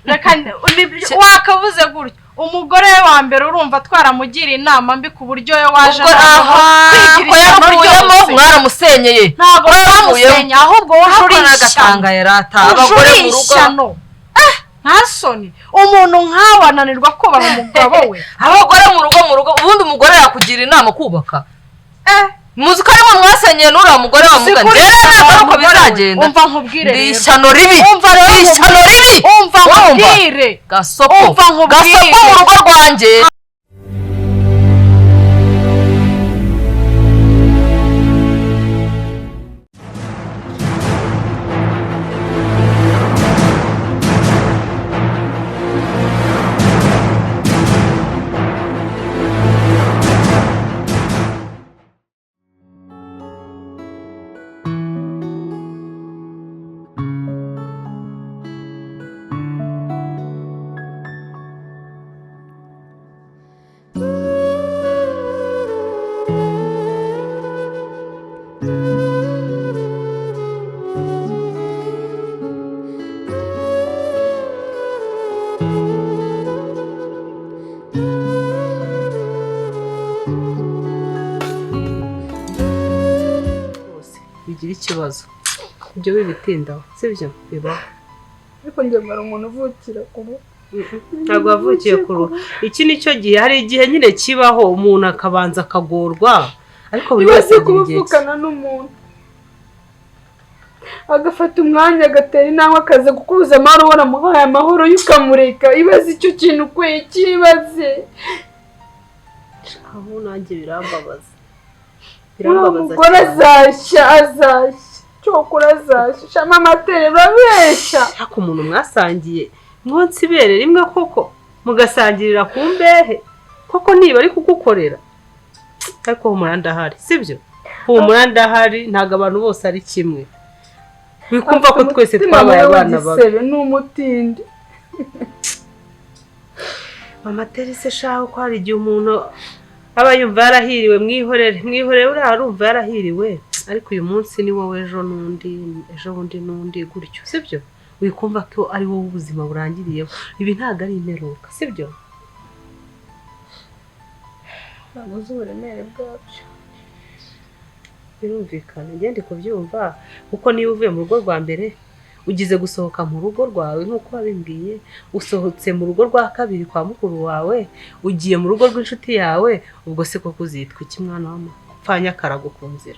Reka wakavuze gutyo. Umugore we wa mbere urumva twaramugira inama mbi ku buryo we waje Ubwo aha ko yaruvuyemo mwaramusenyeye. Ntabwo twamusenye, ahubwo wowe uri n'agatanga yarata abagore mu rugo. Nta soni, umuntu nkawe ananirwa kubaha umugabo we. Abagore mu rugo ubundi umugore yakugira inama kubaka. Muzi ko arimo mwasenyeye n'uriya mugore wa mugani. Rero ntabwo ari uko bizagenda. Umva nkubwire rero. Ndi ishyano ribi. Umva rero Ndi ishyano ribi. Umva nkubwire. Gasopo. Umva nkubwire. Gasopo mu rugo rwanjye. Bigira ikibazo ibyo bibitindaho, sibyo bibaho. Ariko njye mbara umuntu uvukira kure. Ntabwo wavukiye kure. Iki nicyo gihe, hari igihe nyine kibaho umuntu akabanza akagorwa, ariko buri wese agira igihe cye. Kuvukana n'umuntu agafata umwanya agatera intambwe akaza kukubuza amahoro, ubona amuhaye amahoro ukamureka. Ibaze icyo kintu kwe kibaze. Aho nanjye birambabaza. Umugore azashya cyokora azashya shama amatere urabeshya. Ariko umuntu mwasangiye munsi ibere rimwe koko mugasangirira ku mbehe koko niba ari kugukorera. Ariko humura ndahari, sibyo? Humura ndahari, ntabwo abantu bose ari kimwe. Wikumva ko twese twabaye abana babi. Ni umutindi. Mama Terese shaho ko hari igihe umuntu aba yumva yarahiriwe, mwihorere mwihorere, uriya arumva yarahiriwe, ariko uyu munsi ni wowe, ejo n'undi, ejo bundi n'undi, gutyo, sibyo? Wikumva ko ari wowe ubuzima burangiriyeho. Ibi ntabwo ari imperuka, sibyo? Ntabwo uzi uburemere bwabyo. Birumvikana, ngende kubyumva, kuko niba uvuye mu rugo rwa mbere ugize gusohoka mu rugo rwawe nk'uko wabimbwiye, usohotse mu rugo rwa kabiri kwa mukuru wawe, ugiye mu rugo rw'inshuti yawe, ubwo se koko uzitwa iki mwana wa mama? Upfanye akarago ku nzira.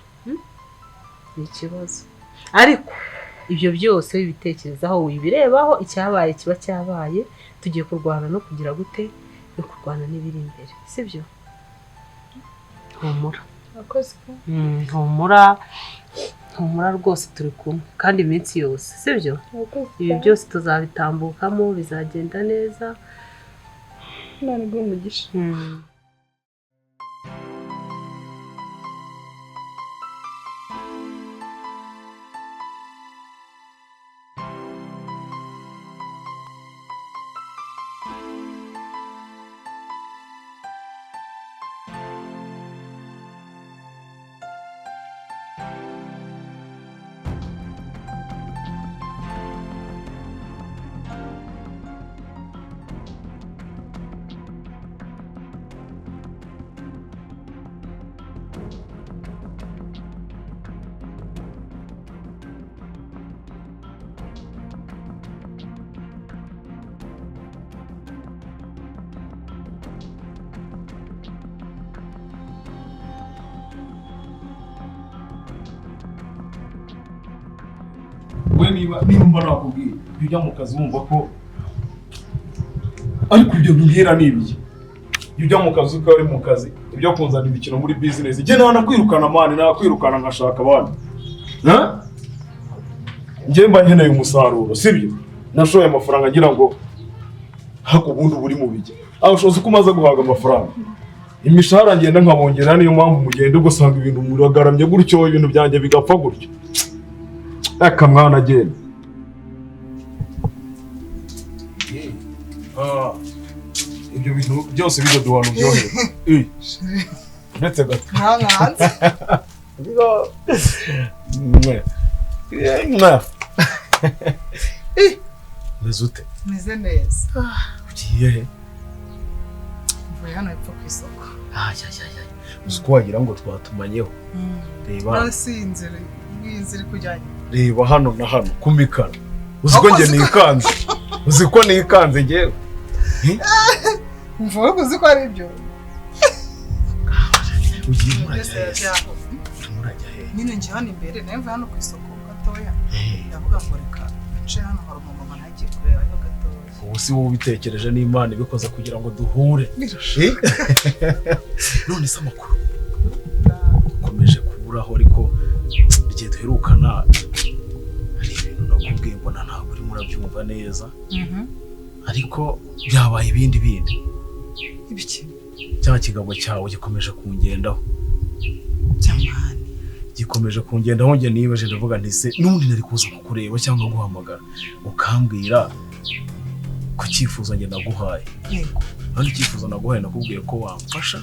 Ni ikibazo. Ariko ibyo byose wibitekerezaho, wibirebaho, icyabaye kiba cyabaye, tugiye kurwana no kugira gute, no kurwana n'ibiri imbere, sibyo? Humura. Humura. Humura rwose turi kumwe kandi iminsi yose, sibyo? Ibi byose tuzabitambukamo, bizagenda neza. Imana iguhe umugisha. We niba mba nakubwiye ujya mu kazi wumva ko ariko ibyo mbwira ni ibiki, ujya mu kazi uko uri mu kazi ibyo kunzana imikino muri business, njye nakwirukana mani, nakwirukana nkashaka abandi. Njye mba nkeneye umusaruro, sibyo? Nashoye amafaranga ngira ngo hako ubundi buri mu bijya aho ushoze ko umaze guhaga amafaranga, imishahara ngenda nkabongera, niyo mpamvu mugenda ugasanga ibintu muragaramye gutyo, ibintu byanjye bigapfa gutyo. Aka mwana agenda. Ibyo bintu byose bizaduhana ubyohere. Ndetse gato. Ntankanze. Meze ute? Meze neza. Ugiye he? Mvuye hano hepfo ku isoko. Uzi ko wagira ngo twatumanyeho. Reba. Si inzira, inzira ikujyanye. Reba hano na hano ku mikano. Uzi ko njye nikanze. Uzi ko nikanze njyewe. Mvuye uzi ko ari ibyo. Ugiye murajya he? Murajya he? Nyine nje hano imbere, nayo mvuye hano ku isoko gatoya. Ndavuga ngo reka nce hano hari umumama nagiye kureba yo gatoya. Ubu si wowe ubitekereje n'Imana ibikoze kugira ngo duhure. None se amakuru ukomeje kuburaho, ariko igihe duherukana hari ibintu nakubwiye mbona ntabwo urimo urabyumva neza. Ariko byabaye ibindi bindi. Ibiki? Cya kigabo cyawe gikomeje kungendaho. Cyamani. Gikomeje kungendaho, njye nibaje ndavuga nti se n'ubundi nari kuza kukureba cyangwa guhamagara ukambwira ku cyifuzo njye naguhaye. Yego. None icyifuzo naguhaye nakubwiye ko wamfasha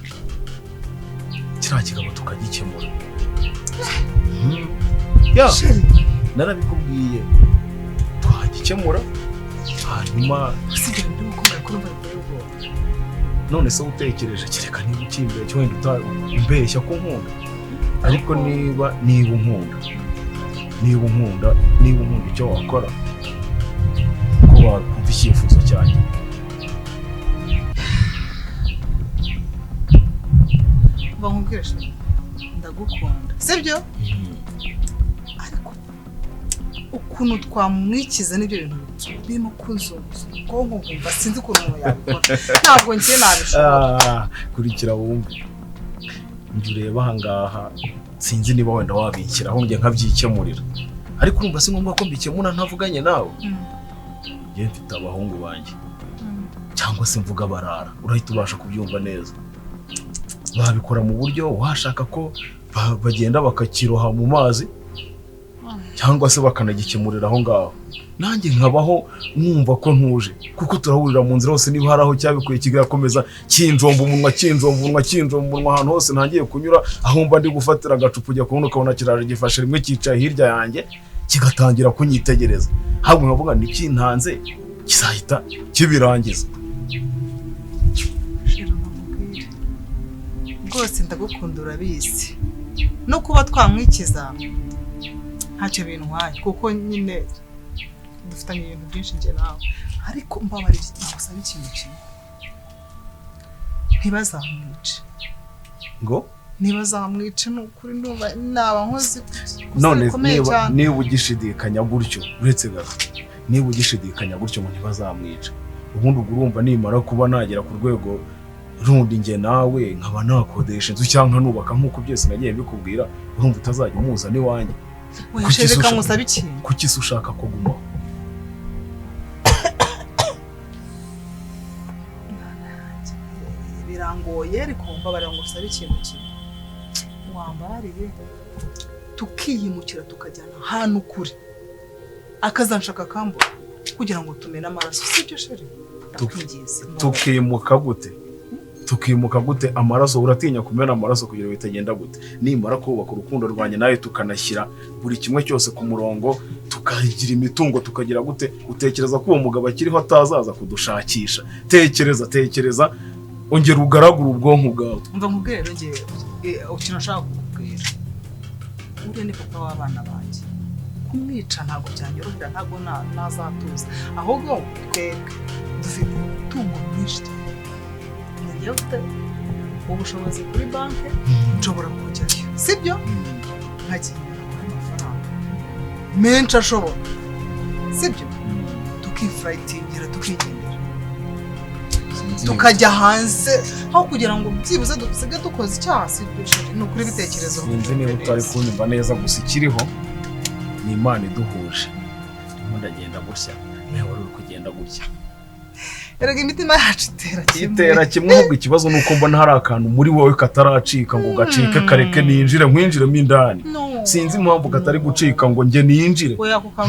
kiriya kigabo tukagikemura. Ya, narabikubwiye twagikemura hanyuma none se utekereje kereka niba ukimbeshya wenda umbeshya ko nkunda, ariko niba unkunda niba unkunda icyo wakora ko wakumva icyifuzo cyanjye. Nkubwire ndagukunda sibyo, ariko ukuntu twamwikiza n'ibyo bintu birimo kunzunguza ubwonko nkumva sinzi ukuntu umuntu yabikora, ntabwo njye nabishobora. Kurikira wumve, njye ureba aha ngaha sinzi niba wenda wabinshyiraho njye nkabyikemurira, ariko urumva si ngombwa ko mbikemura ntavuganye nawe. Njye mfite abahungu banjye cyangwa se mvuga barara, urahita ubasha kubyumva neza. Babikora mu buryo washaka ko bagenda bakakiroha mu mazi cyangwa se bakanagikemurira aho ngaho, nanjye nkabaho mwumva ko ntuje, kuko turahurira mu nzira hose. Niba hari aho cyabikuye kigakomeza kinjomba umunwa kinjomba umunwa kinjomba umunwa, ahantu hose ntangiye kunyura aho mba ndi gufatira agacupa ujya kubona ukabona kiraje gifashe rimwe cyicaye hirya yanjye kigatangira kunyitegereza, ahubwo nkavuga nti kintanze kizahita kibirangiza. Rwose ndagukunda urabizi, no kuba twamwikiza ntacyo bintwaye kuko nyine dufitanye ibintu byinshi njye nawe, ariko mbabarira nagusaba ikintu kimwe, ntibazamwice. Ngo ntibazamwice ni ukuri, ndumva naba nkoze none. Niba ugishidikanya gutyo, uretse gato, niba ugishidikanya gutyo ngo ntibazamwica, ubundi ubwo urumva nimara kuba nagera ku rwego rundi njye nawe nkaba nakodesha inzu cyangwa nubaka nk'uko byose nagiye mbikubwira, urumva utazajya umuzana iwanjye. Kuki se ushaka ko gumaho? Birangoye ariko mbabarira ngo usabe ikintu kimwe, wambarire tukiyimukira tukajyana ahantu kure, akazanshaka akambura kugira ngo tumene amaraso, sibyo sheri? Tukimuka gute? Tukimuka gute amaraso? Uratinya kumena amaraso kugira ngo bitagenda gute? Nimara kubaka urukundo rwanjye nawe tukanashyira buri kimwe cyose ku murongo, tukagira imitungo, tukagira gute, utekereza ko uwo mugabo akiriho atazaza kudushakisha? Tekereza, tekereza, ongera ugaragura ubwonko bwawe. Umva nkubwire rero, ngiye ikintu nshaka kukubwira, uriya ni papa w'abana banjye, kumwica ntabwo byanyorohera, ntabwo nazatuza, ahubwo twebwe dufite imitungo myinshi cyane, ufite ubushobozi kuri banki nshobora kujyayo, sibyo? Nkagenda kuri amafaranga menshi ashoboka, sibyo? Tukifurayitingira tukigendera tukajya hanze, aho kugira ngo byibuze dusige dukoze icyaha, sibyo? Ni ukuri ibitekerezo sinzi niba utari kunyumva neza, gusa ikiriho ni Imana iduhuje. Ndimo ndagenda gutya nawe wari uri kugenda gutya, erega imitima yacu itera kimwe, itera kimwe. Ahubwo ikibazo ni uko mbona hari akantu muri wowe kataracika ngo gacike, kareke ninjire nkwinjiremo indani. Sinzi impamvu katari gucika ngo njye ninjire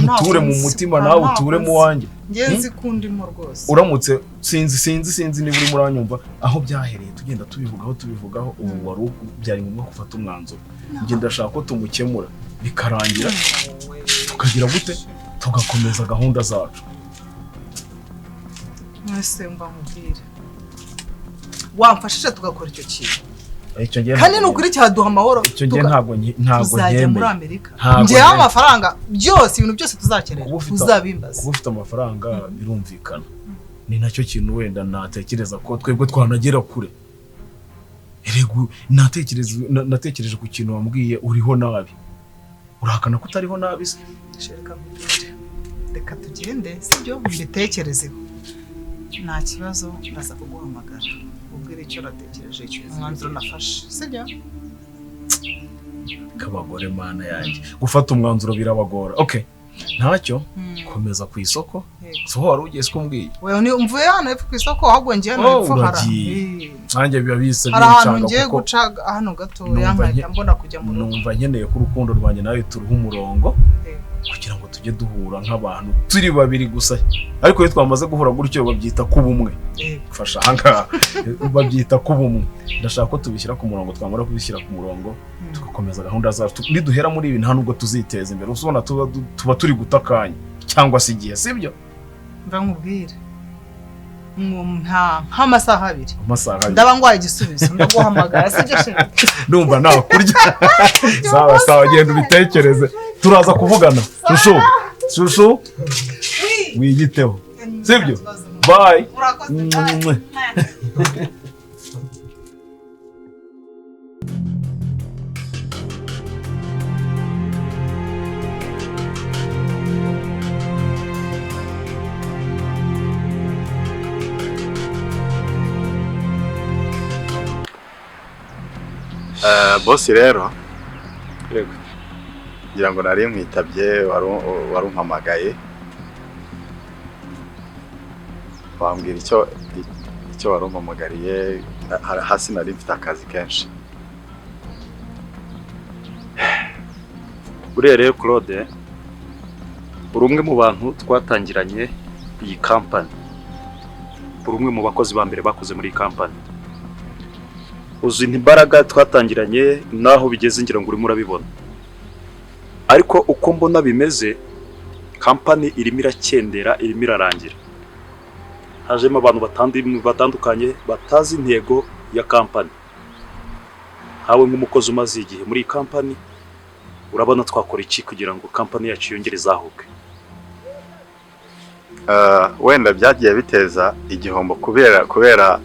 nture mu mutima nawe uture mu wanjye. Njye nzi ko ndimo rwose. Uramutse sinzi niba urimo uranyumva aho byahereye tugenda tubivugaho ubu wari byari ngombwa gufata umwanzuro. Njye ndashaka ko tumukemura bikarangira tukagira gute tugakomeza gahunda zacu. Mwese mba mubwire wamfashije tugakora icyo kintu. Kandi ni ukuri cyaduha amahoro. Icyo gihe ntabwo tuzajya muri Amerika ngewe amafaranga byose, ibintu byose tuzakenera uzabimbaza. Kuba ufite amafaranga birumvikana, ni nacyo kintu wenda natekereza ko twebwe twanagera kure. Erego natekereje ku kintu wambwiye uriho nabi, urahakana ko utariho nabi se? Reka nkubwire, reka tugende sibyo, mbitekerezeho nta kibazo, ndaza kuguhamagara ubwire icyo natekereje, umwanzuro nafashe sibyo? Kabagore mana yanjye, gufata umwanzuro birabagora. Okay, ntacyo, komeza ku isoko. So wari ugiye kumbwiye? Wewe ni mvuye hano hepfo ku isoko, ahubwo ngiye hano hepfo hara. Nanjye biba bise bincanga kuko ngiye guca hano gato yankahita mbona kujya mu rugo. Numva nkeneye ko urukundo rwanjye nawe turuha umurongo kugira ngo tujye duhura nk'abantu turi babiri gusa. Ariko iyo twamaze guhura gutyo babyita kubumwe. Fasha ahangaha babyita kubumwe. Ndashaka ko tubishyira ku murongo, twamara kubishyira ku murongo tugakomeza gahunda zacu. Niduhera muri ibi nta nubwo tuziteza imbere, usubona tuba turi gutakanya cyangwa se igihe, sibyo? Mva nkubwire nk'amasaha abiri ndaba ngwaye igisubizo ndaguhamagara, sibyo sheri? Ndumva nakurya. Sawa sawa, genda ubitekereze, turaza kuvugana. Shushu shushu wiyiteho, sibyo? Bye. Bosi rero ngira ngo nari nkwitabye, warumpamagaye wambwira icyo warumpamagariye. Hasi nari mfite akazi kenshi. Buriya rero Claude, uri umwe mu bantu twatangiranye iyi kampani, uri umwe mu bakozi ba mbere bakoze muri iyi kampani. Uzi imbaraga twatangiranye naho bigeze ngira ngo urimo urabibona. Ariko uko mbona bimeze, kampani irimo irakendera, irimo irarangira. Hajemo abantu batandukanye batazi intego ya kampani. Hawe nk'umukozi umaze igihe muri iyi kampani, urabona twakora iki kugira ngo kampani yacu yongere izahuke? Wenda byagiye biteza igihombo kubera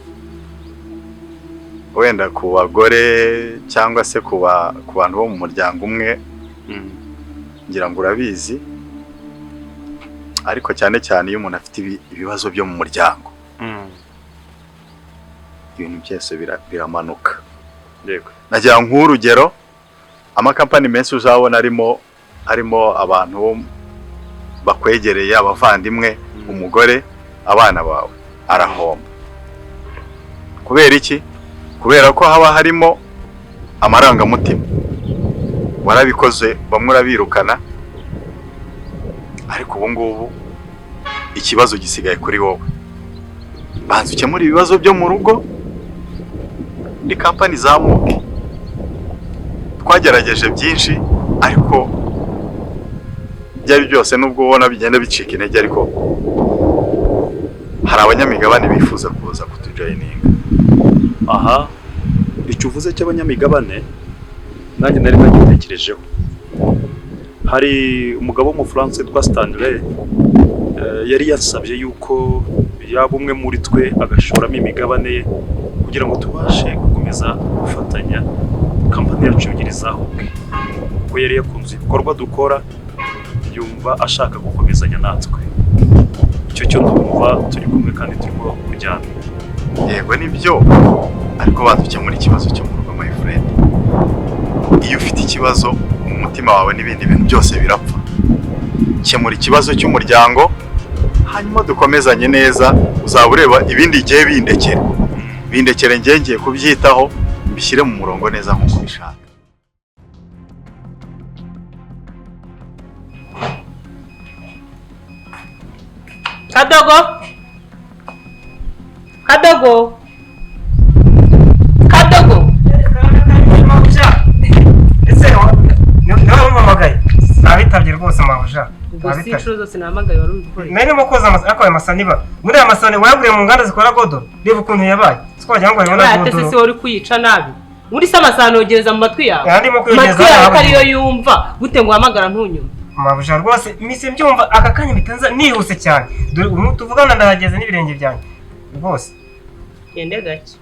wenda ku bagore cyangwa se ku bantu bo mu muryango umwe, ngira ngo urabizi. Ariko cyane cyane iyo umuntu afite ibibazo byo mu muryango, ibintu byose biramanuka. Yego, nagira nk'urugero, amakampani menshi uzabona arimo abantu bakwegereye, abavandimwe, umugore, abana bawe, arahomba. Kubera iki? Kubera ko haba harimo amarangamutima. Warabikoze bamwe urabirukana, ariko ubu ngubu ikibazo gisigaye kuri wowe. Banza ukemura ibibazo byo mu rugo, ni kampani zamuke. Twagerageje byinshi ariko byari byose nubwo ubona bigenda bicika intege, ariko hari abanyamigabane bifuza kuza kutujoyininga. Aha, icyo uvuze cy'abanyamigabane nanjye nari nagitekerejeho. Hari umugabo w'umufaransa witwa Stanley, yari yasabye yuko yaba umwe muri twe agashoramo imigabane ye kugira ngo tubashe gukomeza gufatanya kampani yacu yongere izahuke. Kuko yari yakunze ibikorwa dukora, yumva ashaka gukomezanya natwe. Icyo cyo ndumva turi kumwe kandi turimo kujyana. Yego nibyo, ariko badukemura ikibazo cyo mu rugo my friend. Iyo ufite ikibazo mu mutima wawe n'ibindi bintu byose birapfa. Kemura ikibazo cy'umuryango hanyuma dukomezanye neza, uzaba ureba ibindi igihe bindekere. Bindekere ngiye kubyitaho, mbishyire mu murongo neza nk'uko ubishaka. Kadogo, Kadogo, Kadogo. Ese nawe umpamagaye? Nabitabye rwose mabuja. Ubwo si inshuro zose nahamagaye wari uri gukora iki? Nari ndimo koza amasahani, ariko ayo masahani ba muri aya masahani wayaguriye mu nganda zikora godoro, reba ukuntu yabaye, siko wagira ngo harimo na Yabaye ate se? godoro. Si wari kuyica nabi muri se amasahani yogereza mu matwi yawe? Aya ndimo kuyogereza Matwi yawe ko nabi. ariyo yumva gute ngo uhamagara ntunyumve? Mabuja rwose mise mbyumva aka kanya bitanza nihuse cyane, dore ubu tuvugana ndahageze n'ibirenge byanjye rwose. Gende gake,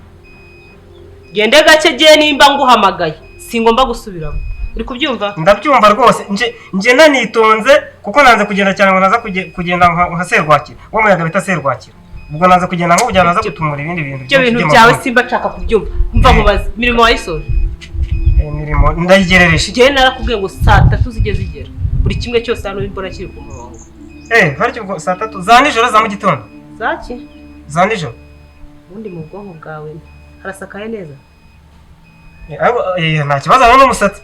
gende gake, giye nimba nguhamagaye singomba gusubiramo, uri kubyumva? Ndabyumva rwose, nje nanitonze kuko nanze kugenda cyane ngo naza kugenda nka serwakira, wa muyaga bita serwakira, ubwo nanze kugenda nko kugira naza gutumura ibindi bintu Ibyo byinshi bintu by'amakuru. byawe simba nshaka kubyumva. Mva nkubaze, imirimo wayisoje? Imirimo ndayigerereje. Njyewe narakubwiye ngo saa 3 zijye zigera buri kimwe cyose hano imbona kiri ku murongo. Harya ubwo saa 3 za nijoro, za mu gitondo? Zaki? Za nijoro. Ubundi mu bwonko bwawe harasakaye neza? Ariko, nta kibazo, harimo n'umusatsi,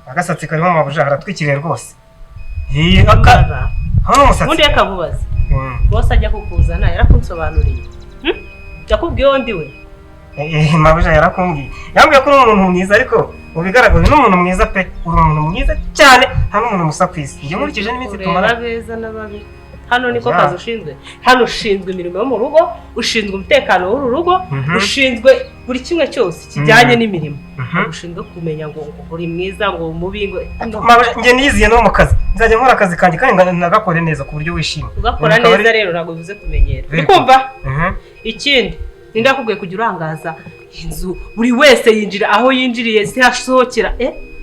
agasatsi karimo mabuja haratwikiriye rwose. Hano n'umusatsi. Ubundi reka nkubaze, bose ajya kukuzana yarakunsobanuriye? Yakubwiye uwo ndi we? Mabuja yarakumbwiye, yambwiye ko uri umuntu mwiza, ariko mu bigaragara uri n'umuntu mwiza pe, uri umuntu mwiza cyane, nta n'umuntu musa ku isi njye nkurikije n'iminsi Ureba tumara. Abeza n'ababi hano niko Ya. kazi ushinzwe hano, ushinzwe imirimo yo mu rugo, ushinzwe umutekano w'uru rugo, ushinzwe buri kimwe cyose kijyanye n'imirimo. Ushinzwe kumenya ngo uri mwiza, ngo mubi, ngo Mabuja, njye niyiziye no mu kazi, nzajya nkora akazi kanjye kandi nagakore neza ku buryo wishima. Ugakora Akaba ari- neza rero ntabwo bivuze kumenyera. Very Uri kumva? Mhm. Ikindi, ninde yakubwiye kujya urangaza inzu, buri wese yinjira aho yinjiriye sihasohokera?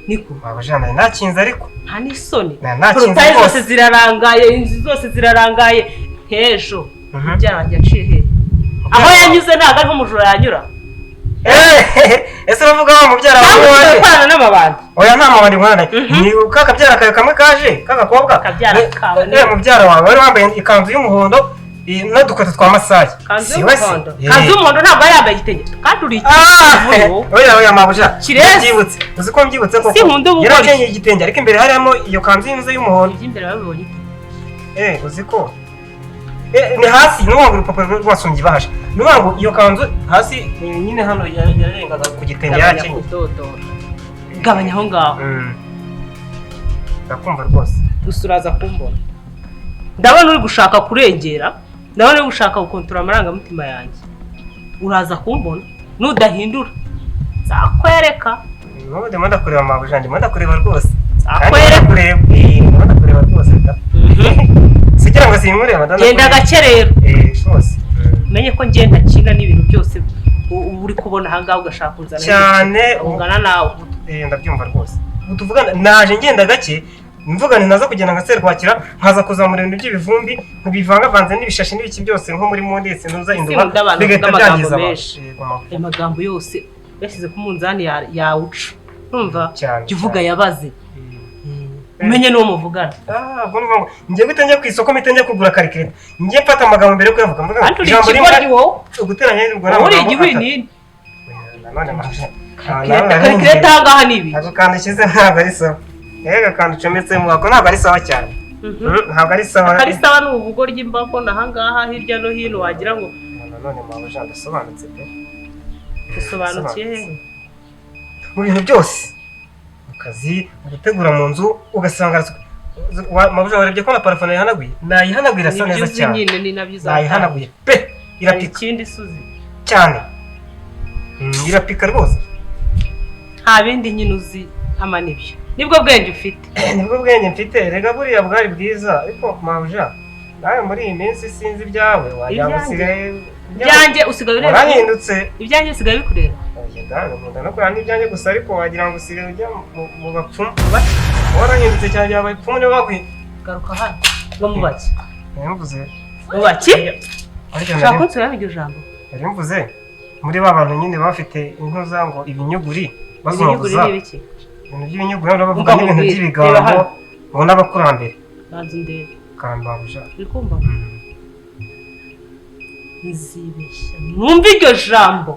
Niko. Mabuja, nari nakinze ariko. Nta n'isoni? Nari nakinze Porotaye rwose. zose zirarangaye, inzu zose zirarangaye, nk'ejo mubyara wanjye yaciye hehe? Aho yanyuze ntabwo ariho umujura yanyura. Ese uravuga wa mubyara wawe Cyangwa wanjye? ukorana n'amabandi? Oya, nta mabandi nkorana. Ni ka kabyara kawe kamwe kaje k'agakobwa. Kabyara kawe. Mubyara wawe wari wambaye ikanzu y'umuhondo n'udukweto twa masayi. Kanzu Si we se? y'umuhondo? Kanzu y'umuhondo ntabwo yari yambaye igitenge kandi uri Oya oya mabuja. Kirezi. Mbyibutse. Uzi ko mbyibutse koko. Si nkunda ubugoryi. Yari akenyeye igitenge ariko imbere harimo iyo kanzu y'inzu y'umuhondo. Iby'imbere babibonye ute? Uzi ko ni hasi ni ngo urupapuro rwasumbye ibahasha. Ni ngo iyo kanzu hasi nyine hano yarengaga ku gitenge Gabanya yarakenyeye. kudodora, gabanya aho ngaho. Ndakumva rwose. Gusa uraza kumbona, ndabona uri gushaka kurengera, ndabona uri gushaka gukontorora amarangamutima yanjye. Uraza kumbona nudahindura nzakwereka. N'ubu ndimo ndakureba mabuja, ndimo ndakureba rwose. Nzakwereka. Kandi ndakureba. Ndimo ndakureba rwose da. Sigira ngo sinkureba da. Genda gake rero. Rwose. Umenye ko ngenda ntakina n'ibintu byose uri kubona aha ngaha ugashaka kunzana Cyane ungana nawe. Ndabyumva rwose. Ubu tuvugana naje ngenda gake, mvuga nti naza kugenda nka serwakira, nkaza kuzamura ibintu by'ibivumbi ntibivangavanze n'ibishashi n'ibiki byose nko muri mondetse ntuza induba Sinkunda abantu bigahita bavuga amagambo byangiza abantu. menshi. Ayo magambo yose yashyize ku munzani yawuca. Urumva? Cyane. Jya uvuga yabaze. Umenye n'uwo muvugana. Ubwo ni ukuvuga ngo njye guhita njya ku isoko mpita njya kugura karikireta, njye mfata amagambo mbere yo kuyavuga, mvuga ngo Kandi uri ijambo rimwe ikigoryi wowe. guteranya ubwo ni Wowe uri amagambo atatu. igihwinini. Nanone mabuja. Karikireta aha ngaha ni ibiki? Ako kantu ushyize ntabwo ari sawa. Ega kantu ucometsemo ako ntabwo ari sawa cyane. Ntabwo ari sawa. Akari sawa ni ubugoryi mba mbona aha ngaha hirya no hino wagira ngo Nanone mabuja ndasobanutse pe. Usobanukiye hehe? Mu bintu byose. Mu kazi, mu gutegura mu nzu ugasanga mabuja warebye ko na parafo nayihanaguye? Nayihanaguye irasa Nibyo neza uzi cyane. nyine, ni nabyo uzatanga. Nayihanaguye pe. Irapika. Ikindi suzi. Cyane. Irapika rwose. Nta bindi nyine uzi hama nibyo. Nibwo bwenge ufite. Nibwo bwenge mfite, rega buriya bwari bwiza, ariko mabuja nawe muri iyi minsi sinzi ibyawe, wagira ngo Ibyanjye? usigaye Ibyanjye usigaye ureba. Warahindutse. Ibyanjye usigaye bikureba. Oya da, nkunda no kureba n'ibyanjye gusa, ariko wagira ngo usigaye ujya mu bapfumu. Warahindutse cyane, byabaye ipfumu niba bakwiye. Garuka hano. Ngo mubaki. Nari mvuze. Mubaki? Ariko Ushaka kunsubiramo iryo jambo? Nari mvuze muri ba bantu nyine bafite intuza ngo ibinyuguri Ibinyuguri bazunguza. ni ibiki? Ibintu by'ibinyuguri noneho bavuga Umva n'ibintu nkubwire, by'ibigambo reba hano. ngo n'abakurambere. Banza undebe. Karamba-buja. Uri kumva? Nzibeshya. Numva iryo jambo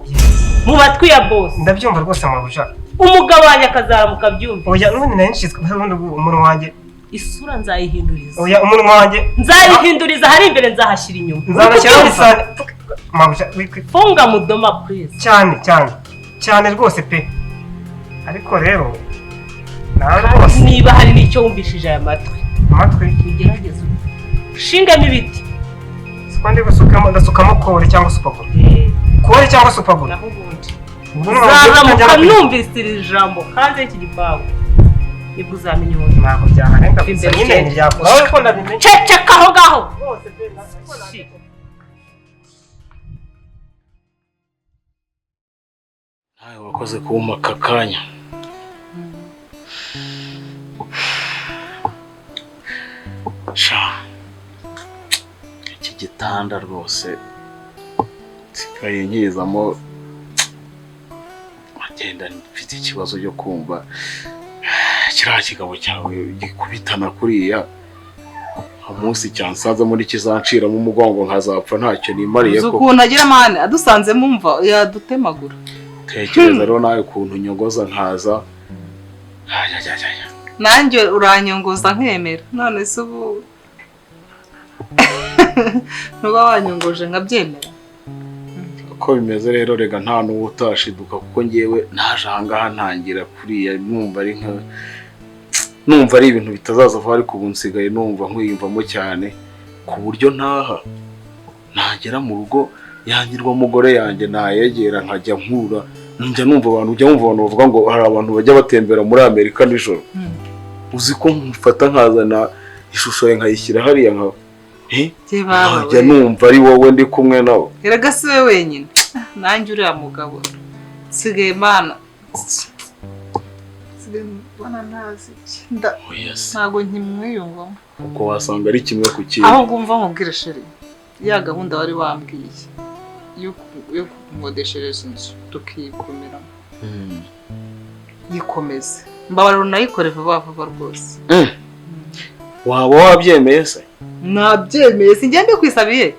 mu matwi ya boss. Ndabyumva rwose mabuja. Umugabo wanjye akazaramuka abyumva. Oya n'ubundi nari ncitswe ubundi ubu umunwa wanjye. Isura nzayihinduriza. Oya umunwa wanjye. Nzayihinduriza hari imbere nzahashyira inyuma. Nzanashyiraho Uri kubyumva? isahani. Mabuja wikwi. Funga mudoma please. Cyane cyane. Cyane rwose pe. Ariko rero nawe rwose Niba hari n'icyo wumvishije aya matwi. Amatwi. Ugerageze ushingemo ibiti. Siko ndi gusukamo, ndasukamo kore cyangwa supaguru. Kore cyangwa supaguru. Naho ubundi uzamuka numvise iri jambo hanze y'iki gipangu, nibwo uzamenya uwo. Ntabwo byaharenga gusa nyine ntibyakuraho ko ndabimenye. Ceceka aho ngaho. Nawe wakoze kumpa aka kanya. Sha, iki gitanda rwose nsigaye nkizamo, agenda mfite ikibazo cyo kumva kiriya kigabo cyawe gikubitana kuriya umunsi cyansaza muri kizanciramo umugongo nkazapfa ntacyo nimariye. Uzi ukuntu agira amahane, adusanze mumva yadutemagura. Tekereza rero nawe ukuntu nyongoza nkaza. Nanjye uranyongoza nkemera, none se ubu ntuba wanyongoje nkabyemera? Uko bimeze rero rega nta n'uwo utashiduka, kuko ngewe naje aha ngaha ntangira kuriya numva ari nka numva ari ibintu bitazaza vuba, ariko ubu nsigaye numva nkwiyumvamo cyane ku buryo ntaha nagera mu rugo yangirwa mugore yanjye nayegera nkajya nkura njya numva abantu, ujya wumva abantu bavuga ngo hari abantu bajya batembera muri Amerika nijoro. Uzi ko mfata nkazana ishusho ye nkayishyira hariya nka nkajya numva ari wowe ndi kumwe nabo. Erega si we wenyine, nanjye uriya mugabo nsigaye mana nsigaye mbona ntazi ntabwo nkimwiyumvamo, kuko wasanga ari kimwe ku kindi. Ahubwo umva nkubwire sheri, ya gahunda wari wambwiye yo kukodeshereza inzu tukiyikomeramo, yikomeze mbabarira unayikore vuba vuba rwose. Waba wabyemeye se? Nabyemeye, sinjye kwisabiye.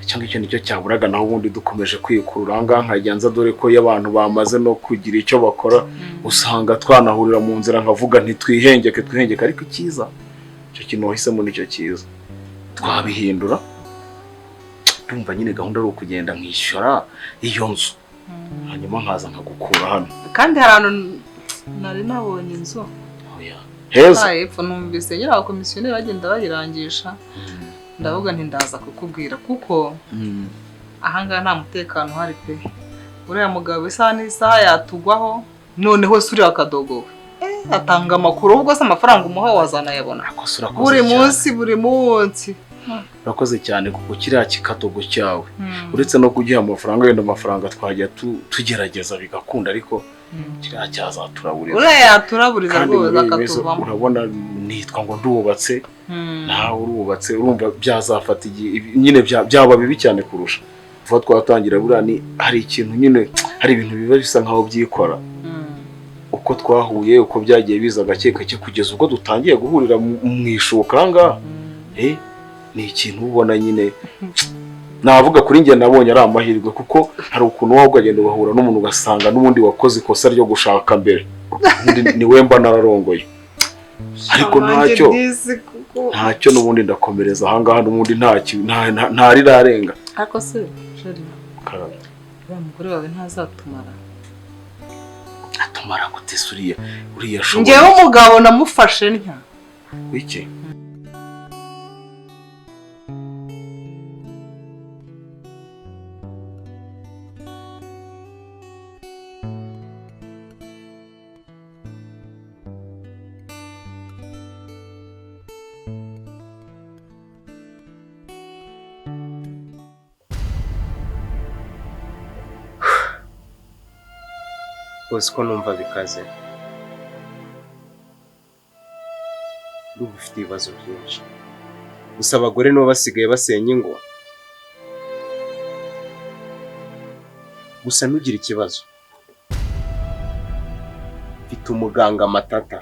Icyo ngicyo nicyo cyaburaga, naho ubundi dukomeje kwikurura aha ngaha nkajya nza, dore ko iyo abantu bamaze no kugira icyo bakora usanga twanahurira mu nzira nkavuga ntitwihengeke twihengeke, ariko icyiza icyo kintu wahisemo nicyo cyiza twabihindura. Ndumva nyine gahunda ari ukugenda nkishyura iyo nzu hanyuma nkaza nkagukura hano. Kandi hari ahantu nari nabonye inzu heza hepfo, numvise nyiri abakomisiyoneri bagenda bayirangisha, ndavuga nti ndaza kukubwira kuko ahangaha nta mutekano uhari pe. Uriya mugabo isaha n'isaha yatugwaho, noneho se uriya akadogowe atanga amakuru, ubwo se amafaranga umuha wazanayabona buri munsi buri munsi. Urakoze cyane kuko kiriya kikadogo cyawe uretse no kugiha amafaranga, wenda amafaranga twajya tugerageza bigakunda, ariko kiriya cyazaturaburiza. Uriya yaturaburiza rwose akatuvamo. Urabona nitwa ngo ndubatse nawe urubatse, urumva byazafata igihe nyine byaba bibi cyane kurusha vuba twatangira. Buriya ni hari ikintu nyine, hari ibintu biba bisa nkaho byikora uko twahuye, uko byagiye biza gake gake kugeza ubwo dutangiye guhurira mu ishuka aha ngaha. Ni ikintu ubona nyine navuga kuri njye nabonye ari amahirwe, kuko hari ukuntu wowe ukagenda ugahura n'umuntu ugasanga n'ubundi wakoze ikosa ryo gushaka mbere, ni we mba nararongoye, ariko ntacyo ntacyo n'ubundi ndakomereza aha ngaha, n'ubundi ntarirarenga. Ariko se sheri, uriya mugore wawe ntazatumara? Atumara gute se uriya uriya ashoboye? Njyewe umugabo namufashe ntya wiki. Uzi ko numva bikaze, ndumva ufite ibibazo byinshi. Gusa abagore nibo basigaye basenya ingo. Gusa ntugire ikibazo, mfite umuganga Matata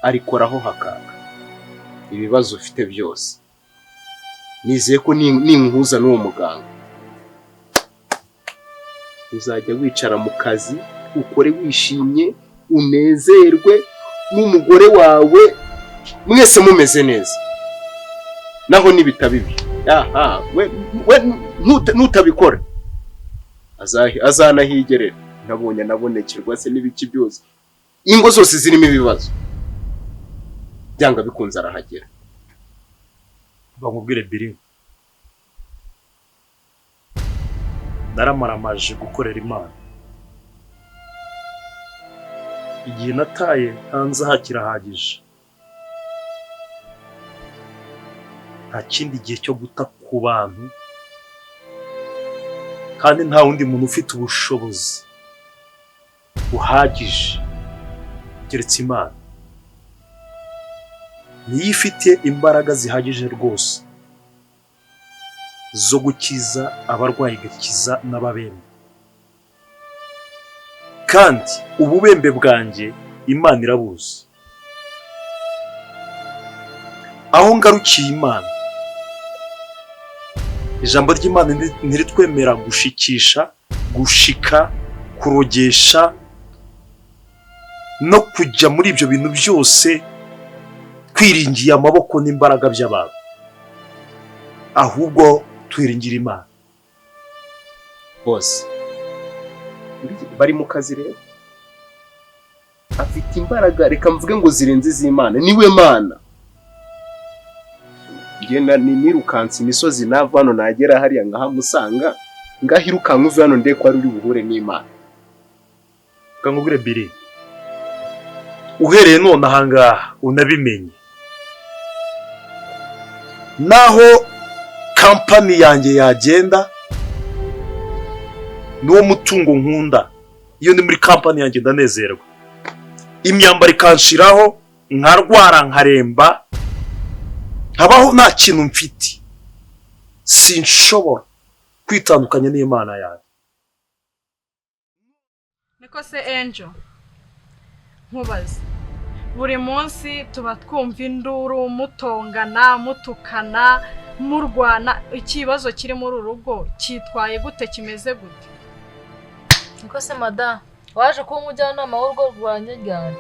arikoraho hakaka ibibazo ufite byose. Nizeye ko ninkuza n'uwo muganga uzajya wicara mu kazi ukore wishimye, unezerwe n'umugore wawe, mwese mumeze neza. Naho nibitaba ibi, aha we nutabikora azanahigerera. Nabonye anabonekerwa se n'ibiki byose, ingo zose zirimo ibibazo. Byanga bikunze arahagera. Bamubwire Biri, naramaramaje gukorera Imana. Igihe nataye hanze aha kirahagije, nta kindi gihe cyo guta ku bantu, kandi nta wundi muntu ufite ubushobozi buhagije keretse Imana. Niyo ifite imbaraga zihagije rwose zo gukiza abarwayi, igakiza n'ababembe. Kandi ububembe bwanjye Imana irabuzi. Aho ngarukiye Imana, ijambo ry'Imana ntiritwemera gushikisha, gushika, kurogesha no kujya muri ibyo bintu byose twiringiye amaboko n'imbaraga by'abantu, ahubwo twiringira Imana. Bose bari mu kazi rero, afite imbaraga, reka mvuge ngo zirenze iz'Imana, niwe Mana. Ngenda nirukansa imisozi nava hano nagera hariya ngahamusanga, ngahirukanka uve hano ndeko ari uri buhure n'Imana. Reka nkubwire Biri, uhereye none ahangaha unabimenye, naho kampani yanjye yagenda n'uwo mutungo nkunda, iyo ndi muri kampani yanjye ndanezerwa, imyambaro ikanshiraho, nkarwara nkaremba, nkabaho nta kintu mfite, sinshobora kwitandukanya n'Imana yanjye. Niko se Angel, nkubaze, buri munsi tuba twumva induru, mutongana, mutukana, murwana, ikibazo kiri muri uru rugo cyitwaye gute, kimeze gute? Niko se mada, waje kuba umujyanama w'urugo rwanjye ryari?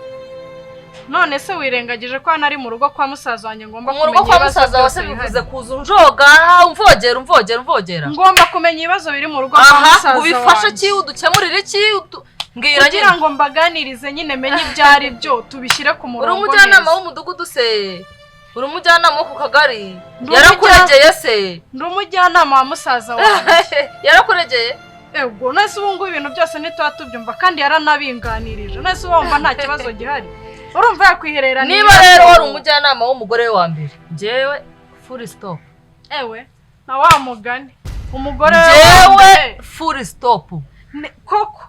None se wirengagije ko hano ari mu rugo kwa musaza wanjye, ngomba Mu rugo kumenya kwa ibibazo musaza wawe se byose bivuze bihari. kuza unjoga, umvogera umvogera umvogera. Ngomba kumenya ibibazo biri mu rugo kwa Aha, musaza ubifashe wanjye. ki, udukemurire ki, mbwira Kugira nyine. ngo mbaganirize nyine menye ibyo ari byo, tubishyire ku Uri murongo umujyanama neza. w'umudugudu se? Uri umujyanama wo ku kagari? Ndi Yarakuregeye se? Ndi umujyanama wa musaza wanjye. Yarakuregeye? Ego, none ubu ngubu ibintu byose ntituba tubyumva, kandi yaranabinganirije. None se wumva nta kibazo gihari? Urumva yakwiherera Niba rero wari umujyanama w'umugore we wa mbere, njyewe full stop. Ewe, na wa mugani umugore we wa Njyewe mbere full stop. Koko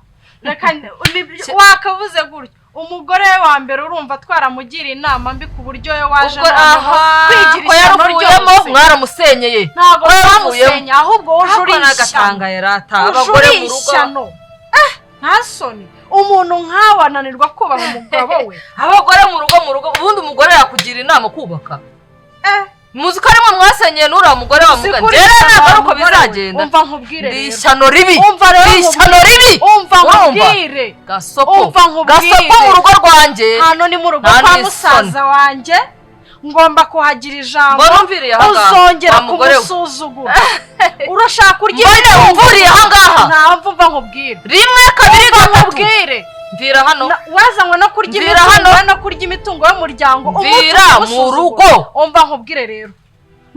reka wakavuze gutyo, umugore we wa mbere urumva twaramugira inama mbi ku buryo we waje Ubwo noneho aha kwigira ko ishyano yaruvuyemo ryose. mwaramusenyeye. Ntabwo Ko yaruvuyemo. twamusenye, ahubwo wowe uje Ariko uri ishyano. n'agatanga yarata Uje abagore uri mu rugo. ishyano. Nta soni, umuntu nkawe ananirwa kubaha umugabo we. Abagore mu rugo, mu rugo ubundi umugore yakugira inama kubaka. Muzi ko arimo mwasenyeye n'uriya mugore wa mugani. Sikuri Rero ishyano ntabwo ari wa uko mugore we. bizagenda. Umva nkubwire Ndi rero. ishyano ribi. Umva rero Ndi ishyano nkubwire. ribi. Umva Urumva? nkubwire. Gasopo. Umva nkubwire. Gasopo mu rugo rwanjye. Hano ni mu rugo Nta kwa n'isoni. musaza wanjye, ngomba kuhagira ijambo. Mbona umviriye aha ngaha, Uzongera wa mugore we. kumusuzugura. Urashaka kurya Mbone imitungo. umvuriye aha ngaha. Nta mva nkubwire. Rimwe, kabiri, Umva gatatu. nkubwire. Mvira hano. Wazanywe no kurya Mvira imitungo, hano. no kurya imitungo y'umuryango. Mvira Umutungo mu rugo. umusuzugura. Umva nkubwire rero.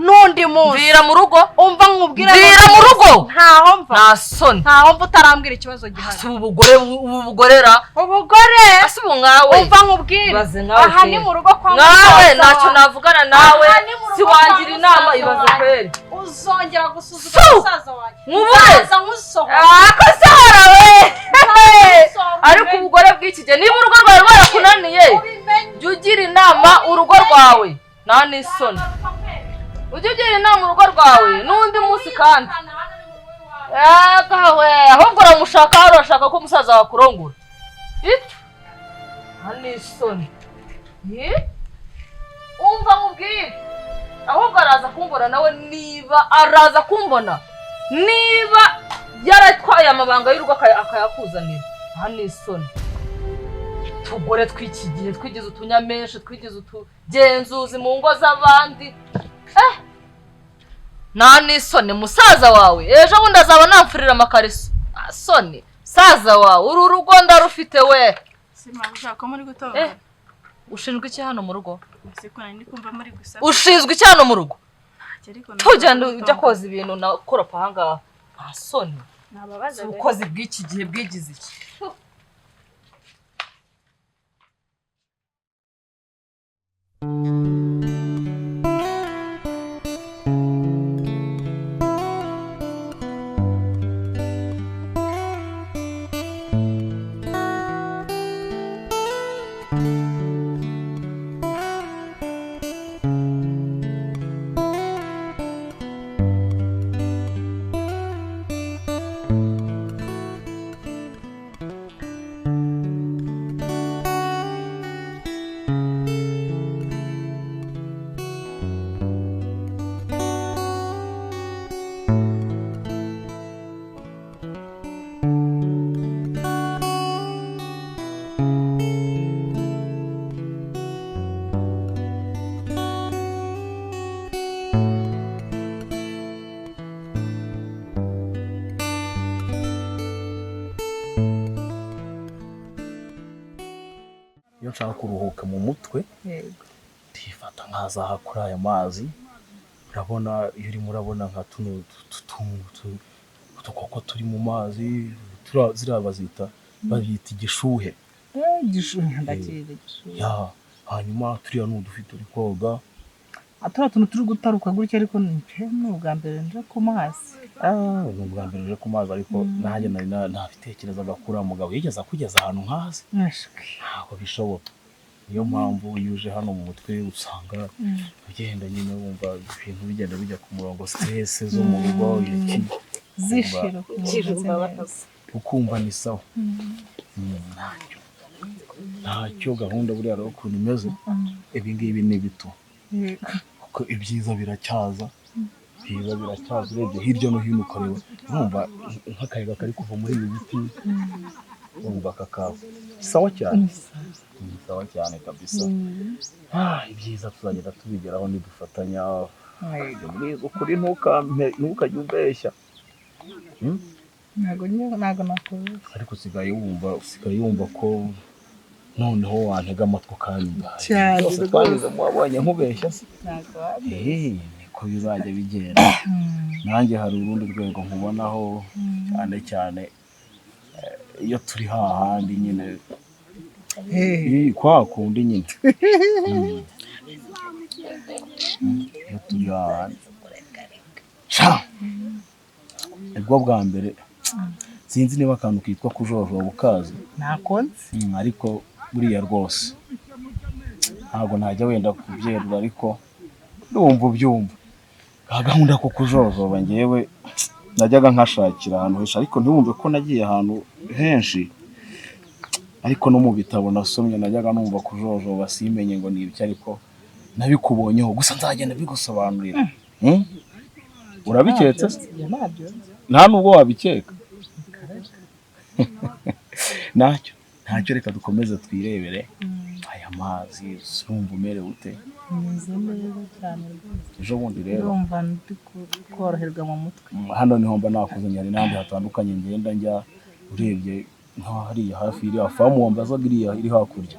N'undi munsi. Mvira mu rugo. Umva nkubwire Mvira n'undi mu munsi. rugo. Ntaho mva. Nta soni. Ntaho mva utarambwira ikibazo gihari. Si ubugore, ubugorera. Ubugore. Ase ubu nkawe. Umva nkubwire. Ibaze nkawe Aha ni kweri. mu rugo kwa Nkawe musaza ntacyo wawe. navugana nawe. Aha ni mu rugo Si kwa wangira inama, musaza ibaze wawe. kweri. Uzongera gusuzugura Su! musaza wanjye. Nkubure. Nzaza nkusohora. Ah, ko sohora we. Nzaza Ariko ubugore bw'iki gihe, niba urugo rwawe rwarakunaniye, Ubimenye. jya ugira inama urugo rwawe. Nta n'isoni. Ujye ugira inama urugo rwawe n'undi munsi kandi. Agawe, ahubwo uramushaka, hano urashaka ko umusaza wakurongora. Itu. Nta n'isoni. Umva nkubwire. Ahubwo araza kumbona nawe, niba araza kumbona. Niba yaratwaye amabanga y'urugo akayakuzanira. Nta n'isoni. Tugore tw'iki gihe twigize utunyamenshi, twigize utugenzuzi mu ngo z'abandi. Nta n'isoni musaza wawe ejo bundi azaba namfurira amakariso. Nta soni musaza wawe, uru rugo ndarufite we. Simabuja ko muri gutora. Ushinzwe iki hano mu rugo? Ushinzwe iki hano mu rugo? Tugenda ujya koza ibintu na koropa ahangaha. Nta soni. Ubukozi bw'iki gihe bwigize iki? Iyo nshaka kuruhuka mu mutwe ndifata nkazaha kuri aya mazi. Urabona iyo urimo urabona nka tuno udukoko turi mu mazi, ziriya bazita babita igishuhe. Hanyuma turiya ni udufi turi koga. Turiya tuntu turi gutaruka gutya, ariko ni ubwa mbere nje ku mazi. Ni ubwa mbere nje ku mazi, ariko nanjye nari nabitekerezaga kuri uriya mugabo yigeze akugeza ahantu nk'aha. Ntabwo bishoboka. Niyo mpamvu iyo uje hano mu mutwe usanga ugenda nyine wumva ibintu bigenda bijya ku murongo, stress zo mu rugo iki zishira ukumva ni sawa. Ntacyo gahunda buriya rero ukuntu imeze, ibi ngibi ni bito kuko ibyiza biracyaza, biba biracyaza. Urebye hirya no hino ukareba urumva nk'akayaga kari kuva muri ibi biti, urumva kakava sawa cyane, sawa cyane kabisa. Ibyiza tuzagenda tubigeraho nidufatanya. Ukuri ntukajye umbeshya. Ntabwo nakubeshya. Ariko usigaye wumva ko noneho wantega amatwi ukanyumva. Byose twanyuzemo wabonye nkubeshya se? Niko bizajya bigenda. Nanjye hari urundi rwego nkubonaho, cyane cyane iyo turi hahandi nyine kwa kundi nyine iyo turi hahandi. Nibwo bwa mbere sinzi niba akantu kitwa kujojoba ukazi. Ntakonzi. Ariko buriya rwose ntabwo najya wenda kubyerura, ariko ndumva ubyumva. Ka gahunda ko kujojoba ngewe najyaga nkashakira ahantu henshi, ariko ntiwumve ko nagiye ahantu henshi, ariko no mu bitabo nasomye najyaga numva kujojoba simenye ngo ni ibiki, ariko nabikubonyeho gusa nzagenda bigusobanurira. Urabiketse se? Nta nubwo wabikeka. Ntacyo reka dukomeze twirebere aya mazi. Urumva umerewe ute? Meze neza cyane rwose. Ejo bundi rero ndumva ndi koroherwa mu mutwe. Hano niho mba nakuze, hari n'ahandi hatandukanye ngenda njya. Urebye nka hariya hafi iriya famu wambazaga iriya iri hakurya,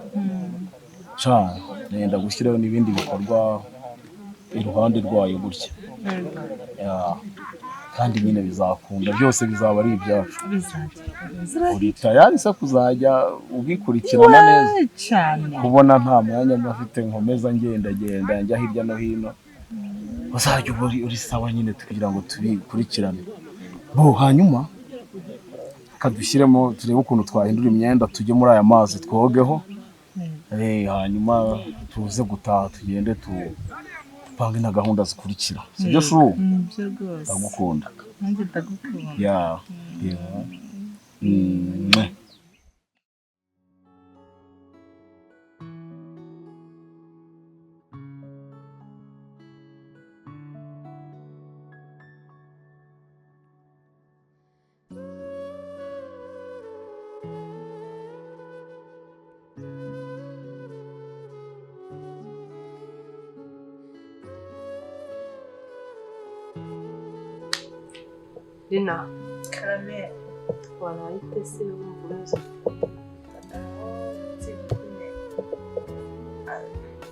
nenda gushyiraho n'ibindi bikorwa iruhande rwayo gutya. Kandi nyine bizakunda, byose bizaba ari ibyacu. Uri tayari se kuzajya ubikurikirana neza? Cyane. Kubona nta mwanya mba nkomeza ngenda njya hirya no hino, uzajya uri sawa nyine kugira ngo tubikurikirane. Bo hanyuma kadushyiremo turebe ukuntu twahindura imyenda tujye muri aya mazi twogeho. Hanyuma tuze gutaha tugende tupange na gahunda zikurikira. Sibyo shu? Nibyo rwose. Ndagukunda. Nanjye ndagukunda. Ya. Rina, Karamel. Waraye ute se wumva umeze?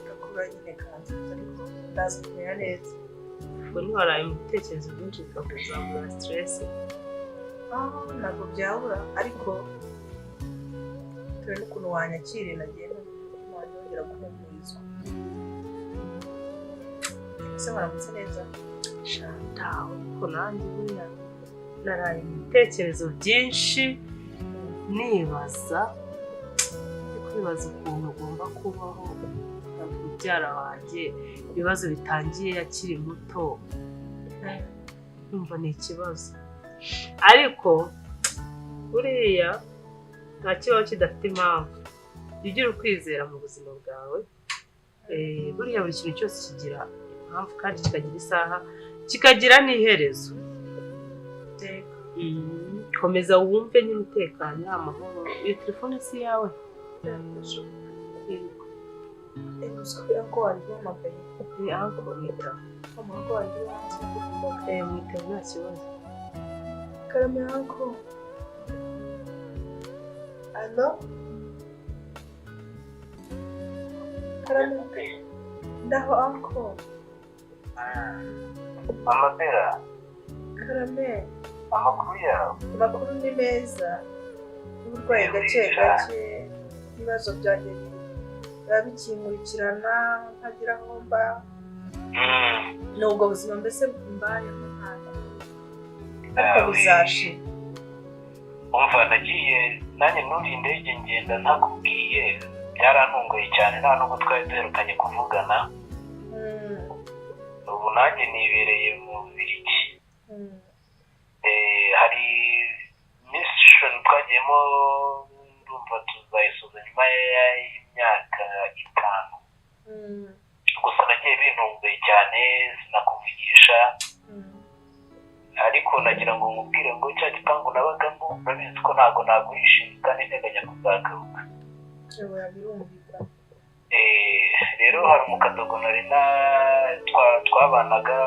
Ndakuba nyine kandi ariko ndaza kumera neza. Ubwo ntiwaraye mu bitekerezo byinshi bikakuzamura stress? Ntabwo byabura, ariko bitewe n'ukuntu wanyakiriye nagiye nongera guhumurizwa. Ese waramutse neza? Ntawe, ariko nanjye buriya naraye mu bitekerezo byinshi, nibaza, ndi kwibaza ukuntu ugomba kubaho mubyara wanjye, ibibazo bitangiye akiri muto, numva ni ikibazo. Ariko buriya nta kibaho kidafite impamvu. Jya ugira ukwizera mu buzima bwawe. Buriya buri kintu cyose kigira impamvu kandi kikagira isaha, kikagira n'iherezo. Komeza wumve nyine utekanye, amahoro. Iyo telefone si iyawe? Yego. Uzabwira ko wanjye uhamagaye. Aho mwitaba. Umuhungu wanjye wanjye. Mwitaba nta kibazo. Karame yako. Allo? Karame. Ndaho uncle. Mama Bella. Karame. Amakuru yawe? Amakuru ni meza. Uburwayi gake gake, ibibazo byanjye biba bikinkurikirana ntagira aho mba. Ni ubwo buzima mbese mbayeho ntabwo. Ariko bizashira. Umva nagiye nanjye nuriye indege ngenda ntakubwiye, byarantunguye cyane, nta nubwo twari duherukanye kuvugana. Ubu nanjye nibereye mu Bubiligi. Hari mission twagiyemo, ndumva tuzayisoza nyuma y'imyaka 5. Gusa nagiye bintunguye cyane, sinakuvugisha. Ariko nagira ngo nkubwire ngo cya gipangu nabagamo urabizi ko ntabwo nagurisha inzu kandi nteganya kuzagaruka. Rero hari umukadogo nari twabanaga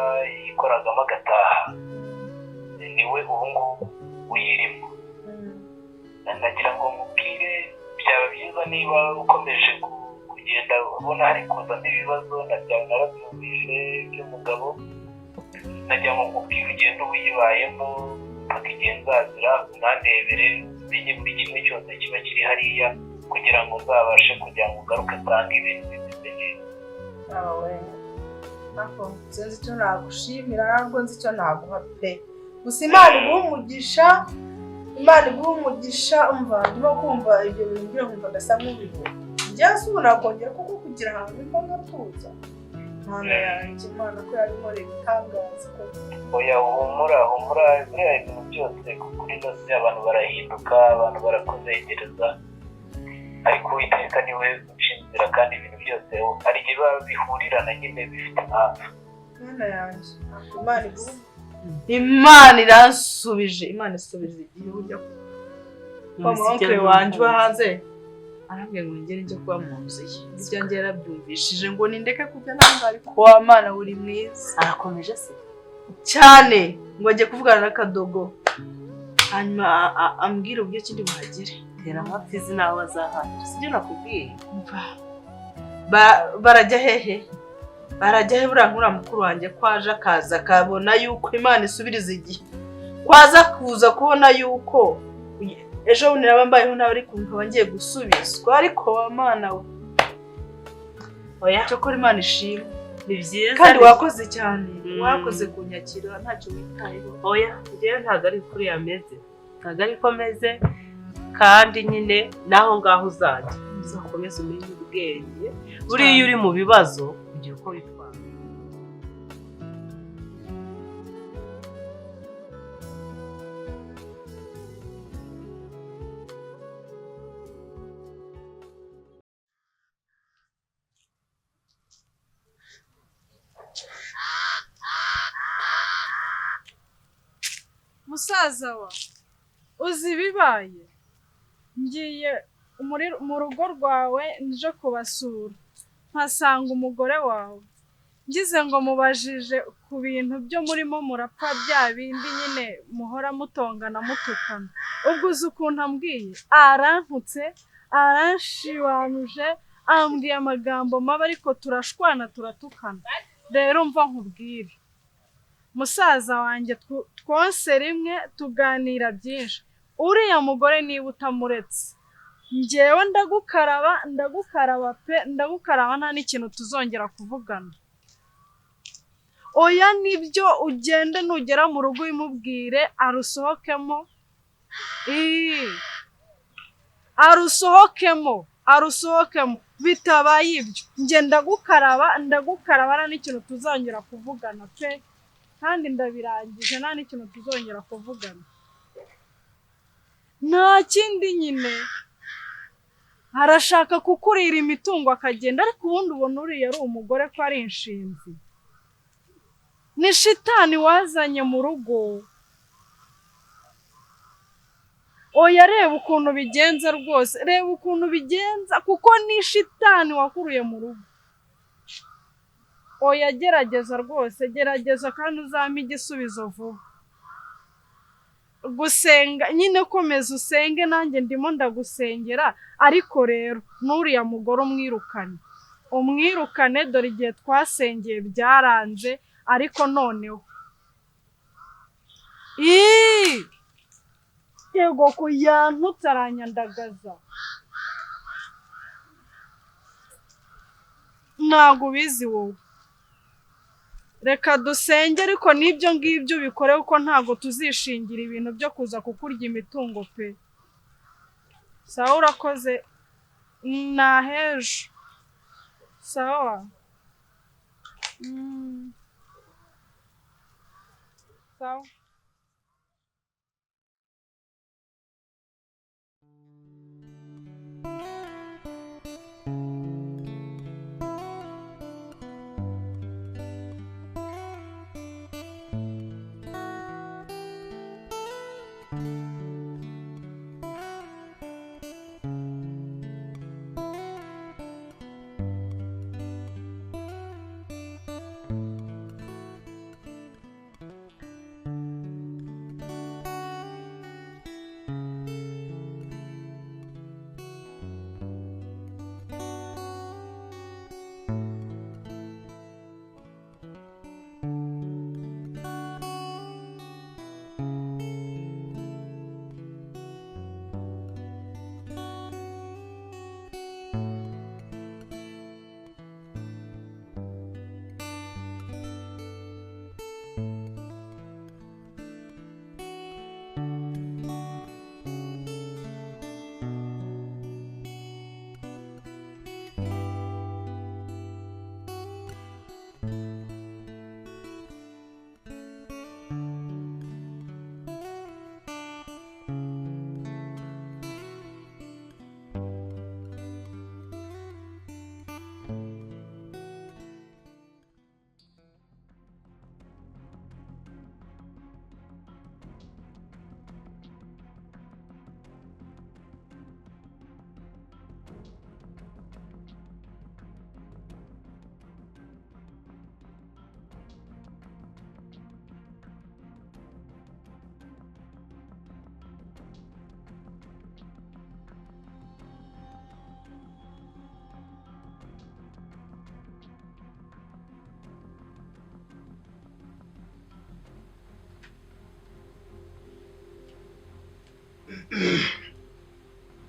yikoragamo agataha, niwe ubu ngubu uyirimo. Nagira ngo nkubwire byaba byiza niba ukomeje kugenda ubona hari kuzamo ibibazo, narabyumvise by'umugabo. Nagira ngo nkubwire ugende uyibayemo mpaka igihe nzazira, unandebere umenye buri kimwe cyose kiba kiri hariya kugira ngo nzabashe kugira ngo ugaruke usange ibintu bimeze neza. Sinzi icyo nagushimira, ntabwo nzi icyo naguha pe. Gusa Imana iguhe umugisha, Imana iguhe umugisha. Umva ndimo kumva ibyo bintu ngira nkumva gasa nk'ubihuha. Njyewe si ubu nakongera kuko kugira ahantu mba ngatuza. Mana yanjye, Imana ko yabinkoreye ibitangaza. Oya humura humura, buriya ibintu byose kuri ino si abantu barahinduka, abantu barakuzengereza, ariko Uwiteka niwe uca inzira kandi ibintu byose hari igihe biba bihurirana nyine bifite impamvu. Mana yanjye, Imana iguhe. Imana iransubije, Imana isubiza igihe ujya kwa onkle wanjye uba hanze. Arambwira ngo ngere njye kuba mu nzu ye. Ibyo njye yarabyumvishije ngo nindeke kujya nanga, ariko wa Mana uri mwiza. Arakomeje se? Cyane, ngo ajye kuvugana na Kadogo. Hanyuma ambwira uburyo kindi buhagere. Tera amapfizi nawe azahahira. Sibyo nakubwiye? Barajya hehe? Barajya he buriya nkura mukuru wanjye ko aje akaza akabona yuko Imana isubiriza igihe. Kwaza kuza kubona yuko ejo bundi naba mbayeho nawe ariko nkaba ngiye gusubizwa, ariko wa Mana we. Oya, cyokora Imana ishimwe. Ni byiza kandi wakoze cyane, wakoze kunyakira ntacyo witayeho. Oya, njyewe ntabwo ari kuri yameze. Ntabwo ari ko meze, kandi nyine naho ngaho uzajya uzakomeze umenye ubwenge. Buriya iyo uri mu bibazo ugira uko witwara. Musaza wa, uzi ibibaye? Ngiye mu rugo rwawe nje kubasura, mpasanga umugore wawe. Ngize ngo mubajije ku bintu byo murimo murapfa bya bindi nyine muhora mutongana mutukana. Ubwo uzi ukuntu ambwiye? Arantutse, aranshibanuje, Ambwiye amagambo mabi, ariko turashwana, turatukana. Rero mva nkubwire, musaza wanjye, twonse rimwe, tuganira byinshi. Uriya mugore niba utamuretse, njyewe ndagukaraba, ndagukaraba pe, ndagukaraba, nta n'ikintu tuzongera kuvugana. Oya, nibyo, ugende, nugera mu rugo ubimubwire arusohokemo. Ii. Arusohokemo, arusohokemo. Bitabaye ibyo, njye ndagukaraba, ndagukaraba, nta n'ikintu tuzongera kuvugana pe, kandi ndabirangije, nta n'ikintu tuzongera kuvugana, nta kindi. Nyine arashaka kukurira imitungo akagenda, ariko ubundi ubona uriya ari umugore ko ari inshinzi? Ni shitani wazanye mu rugo. Oya, reba ukuntu bigenza rwose, reba ukuntu bigenza, kuko ni shitani wakuruye mu rugo. Oya, gerageza rwose, gerageza kandi uzampe igisubizo vuba. Gusenga nyine, komeza usenge, nanjye ndimo ndagusengera. Ariko rero n'uriya mugore umwirukane, umwirukane. Dore igihe twasengeye byaranze, ariko noneho Ii! Yego ko yantutse, aranyandagaza. Ntabwo ubizi wowe. Reka dusenge, ariko n'ibyo ngibyo ubikore, kuko ntabwo tuzishingira ibintu byo kuza kukurya imitungo pe. Sawa, urakoze, nahejo. Sawa. Sawa.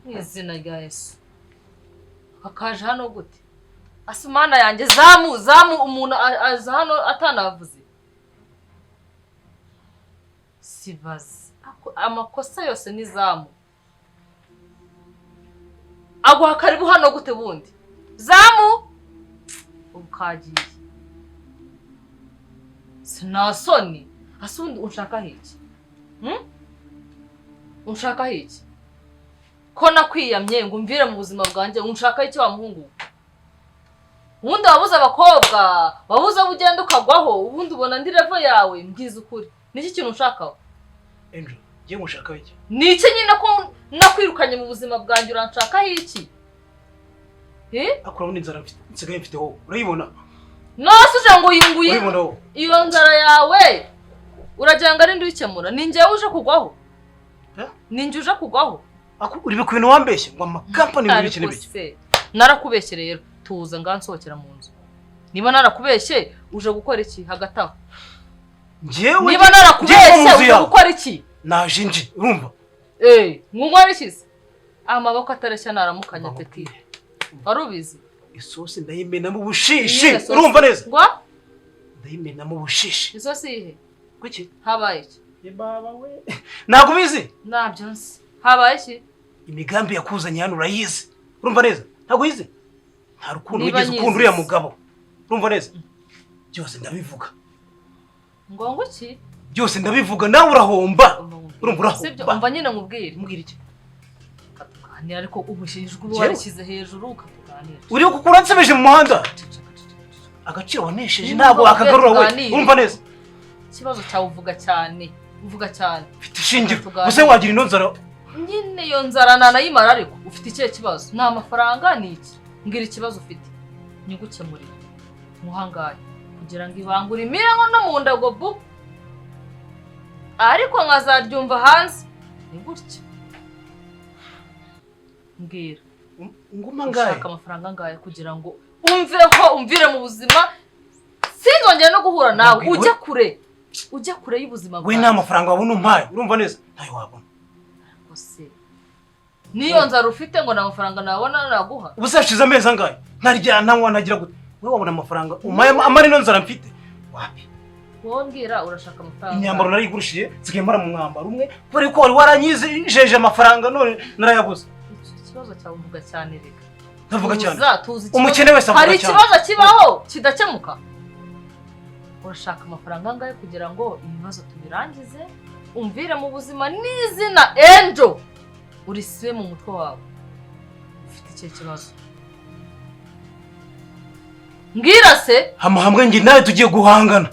Mu izina rya Yesu! Akaje hano gute? Asumana yanjye, zamu, zamu, umuntu aza hano atanavuze. Sibaze amakosa yose ni zamu. Aguha karibu hano gute bundi? Zamu, ubu kagiye, sinasoni. Ase ubundi unshakaho iki? Unshakaho iki ko nakwiyamye ngo umvire mu buzima bwanjye? Unshakaho iki wa muhungu we? Ubundi wabuze abakobwa, wabuze abo ugenda ukagwaho, ubundi ubona andi level yawe? Mbwiza ukuri, niki kintu unshakaho? Angel, ngiye ngushakaho iki? Ni iki nyine ko nakwirukanye mu buzima bwanjye, uranshakaho iki? Eh? Ariko urabona inzara nsigaye mfite wowe, urayibona? Nose uje ngo uyinguye? Urayibona wowe? Iyo nzara yawe uragira ngo ari ndi uyikemura? Ni njyewe uje kugwaho? Ni njye uje kugwaho? Uri ku bintu wambeshye ngo amakampani, ibintu biki Ariko n'ibiki. se Narakubeshye rero, tuza ngansohokera mu nzu. Niba narakubeshye uje gukora iki hagati aho? Njyewe Niba narakubeshye uje gukora iki? Naje nje, urumva? Nkunywa rikize. Amaboko atareshya naramukanya peti. Wari ubizi? Isosi ndayimena mu bushishi, urumva neza? Ngwa? Ndayimena mu bushishi. Isosi ihe? Kuki? Habaye iki? Baba we. Ntabwo ubizi? Ntabyo nzi. Habaye iki? Imigambi yakuzanye hano urayizi. Urumva neza? Ntabwo uyizi? Nta rukundo wigeze ukunda uriya mugabo. Urumva neza? Byose ndabivuga. Ngo iki? Byose ndabivuga nawe urahomba. Urumva urahomba. Sibyo, umva nyine nkubwire. Mbwira iki? Katuganira ariko ubushijwe uba warishyize hejuru ukatuganira. Uri kukura nsebeje mu muhanda. Agaciro wanesheje ntabwo akagarura we. Urumva neza? Ikibazo cyawe uvuga cyane. Uvuga cyane. Mfite ishingiro. Gusa wagira ino nzara. Nyine iyo nzara nanayimara ariko ufite ikihe kibazo? Ni amafaranga ni iki? Mbwira ikibazo ufite. Nyigukemurire. Muhangaye kugira ngo ibangure imirengo no mu ndago bu. Ariko nkazaryumva hanze. Ni gutya. Mbwira. Nguma ngaye. Ushaka amafaranga ngaye kugira ngo umveho umvire mu buzima sinzongera no guhura nawe ujya kure. Ujya kure y'ubuzima bwawe. We nta mafaranga wabona umpaye, urumva neza? Ntayo wabona. Ose. Niyo nzara ufite ngo nta mafaranga nabona naguha. Ubu se hashize amezi angahe? Ntarya ntanywa ntagira gute. We wabona amafaranga umpaye amara ino nzara mfite. Wapi? Wowe mbwira urashaka amafaranga. Imyambaro narayigurishije nsigaye mara mu mwambaro umwe kubera ko wari waranyijeje amafaranga none narayabuze. Ikibazo cyawe uvuga cyane reka. Ndavuga cyane. Umukene wese avuga cyane. Hari ikibazo kibaho kidakemuka. Urashaka amafaranga angahe kugira ngo ibibazo tubirangize umvire mu buzima n'izina Angel urisibe mu mutwe wawe. Ufite ikihe kibazo? Mbwira se. Hamwe ngi nawe tugiye guhangana.